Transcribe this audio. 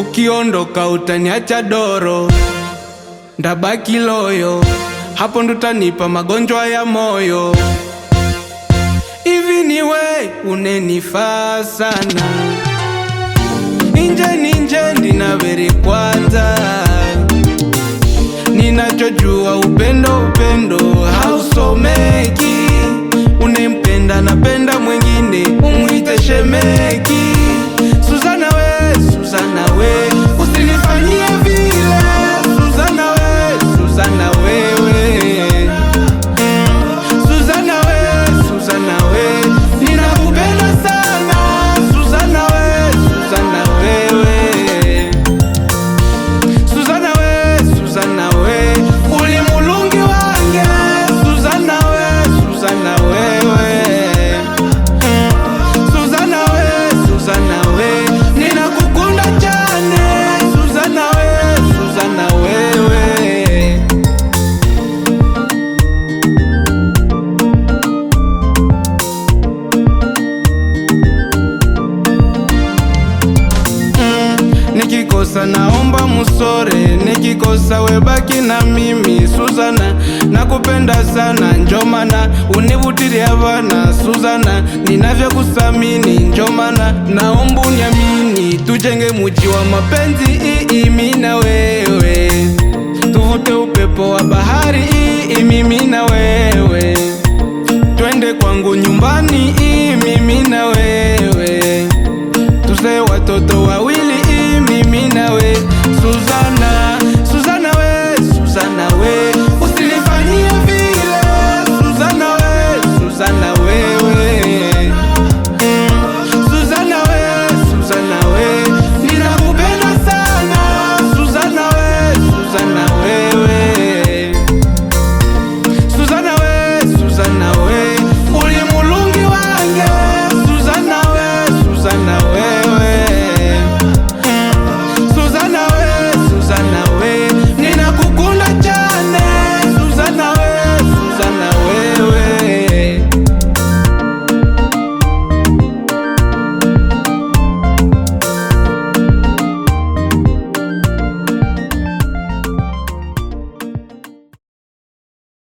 Ukiondoka utaniacha doro, ndabaki loyo, hapo ndo utanipa magonjwa ya moyo. Hivi ni we unenifaa sana, inje ninje ndinaveri kwanza, ninachojua upendo upendo hausomeki, unempenda napenda mwengine umwite shemeki. Suzana we, Suzana we, usinifanyie vile. Suzana we, Suzana wewe, Suzana we, Suzana we, ninakupenda sana. Suzana we, Suzana wewe, Suzana we, Suzana we, uli mulungi wange. Suzana we, Suzana wewe, Suzana we, Suzana we, ninakukunda chane. Suzana we, Suzana wewe. Nikikosa naomba musore, nikikosa webaki na mimi. Suzana, nakupenda sana, njomana univutilia bana. Suzana, ninavyokusamini, njomana naomba uniamini, tujenge muji wa mapenzi imi na wewe, tuvute upepo wa bahari mimi na wewe.